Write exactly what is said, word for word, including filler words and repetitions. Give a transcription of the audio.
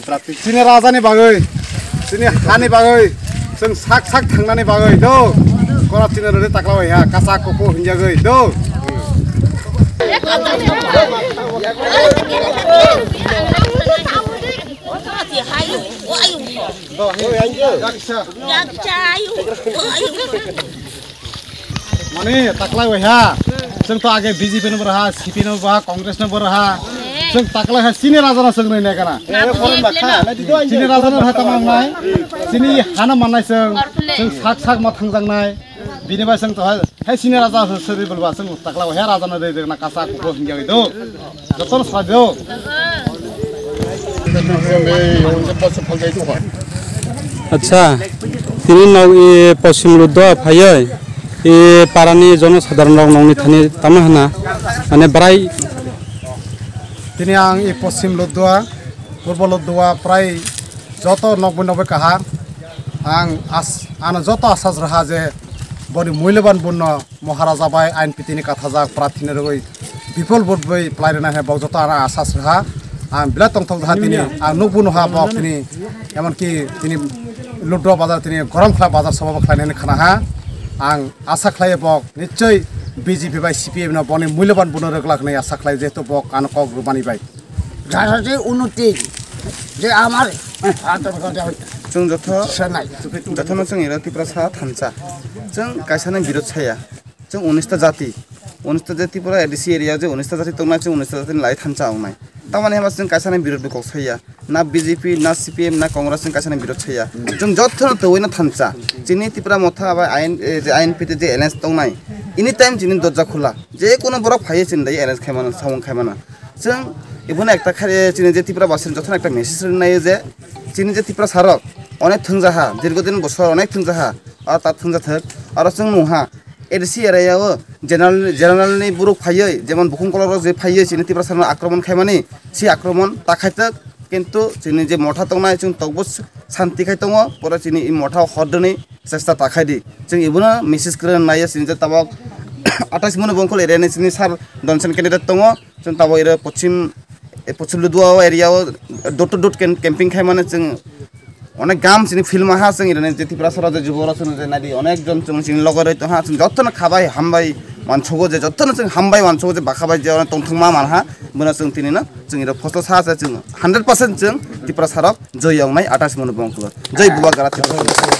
Chini raja ni bagwi, chini ha ni bagwi, chwng sak sak thang nani bagwi do. Korap chini rwdi takla waiha, kasa kuku hinjagwi do. Mane taklai waiha. Chwng to age B J P no bo raha, C P M no bo raha, Congress no bo raha. Chwng taklai ha chini raja no chwng rwina kana. Chini raja no hai tamang nai. Chini hana manai chwng. Chwng sak sak ma thangjaknai. Bini bai chwng to hai, hai chini raja sari bulba chwng taklai waiha raja no rwi rwna kasa kuku hinjagwi do. Jotono sadi o. Acha, tini nog i Poschim Ludua phaioi, i parani jono sadharon rok nogni thani tamo hana, mane brai. Tini ang i Poschim Ludua, Purbo Ludua prai joto nogbai nogbai kaha. Ang as-, ano joto asas raha je boni muiloban bunno Maharaja bai ain pitini kathajak prathini rwgwi bipol vote bai plai rwna hai bok joto ano asas raha. Ang belai tongthok jaha tini, ang nukbo nuha bok tini, emonki tini Ludua bazar tini Garamkhla bazar soba bo khlainani khwnaha. Ang asa khlai bok nichoi B J P bai C P M no boni muiloban bunno rwglak hinwi asa khlai jehetu bok ano kok rwmani bai. Rajati unnoti je amar chwng jotho, jothono chwng ero Tiprasa thansa. Chwng kaisani birod saya. Chwng unista jati. Unista je Tripura A D C area je unista jati tongnai, chwng unista jatini lai thansa wngnai. Tamani hwnba chwng kaisani birod bo kok saya. Na B J P, na C P M, na Congress chwng kaisani birod saya. Chwng jothono twiwi no thansa. Chini Tipra Motha bai I N, eh, je I N P te je alliance tongnai. Anytime chini dorja khula. Je kono borok phaiwi chini dai alliance khaimano, samung khaimano. Chwng ibono ekta khai, chini je Tripura basing jotono ekta message rwna nai je chini je Tiprasa rok onek thwngjaha, dirgo din bosor onek thwngjaha, aro ta thwngjathwk, aro chwng nungha A D C area o general, general ni borok phaiwi, jemon bukhung kolok rok je phaiwi chini Tiprasa rok akromon khaimani, si akromon ta khaithwk, kintu chini je motha tongnai chwng tokbo santi khai tongo, pore chini i motha hor dwnwi chesta ta khai di. Chwng ibono message kwrwng nai chini je tabok athais Monibongkol area ni chini sir Donsen candidate tongo. Chwng tabok iro Poschim, eh, Poschim Ludua o area o door to door cam-, camping khai mano chwng onek gam chini film aha chwng irani je Tiprasa rok je jubo rok chwng je nadi onek jon chwng chini logo roi tongha chwng jotono khabai hambai wansugo je jotono chwng hambai wansugo je bakhabai je onek tongthokma manha bono chwng tini no chwng iro phosto sa sa chwng hundred percent chwng Tiprasa rok joi wngnai athais Monibongkol. Jai Bubagra Tiprasa.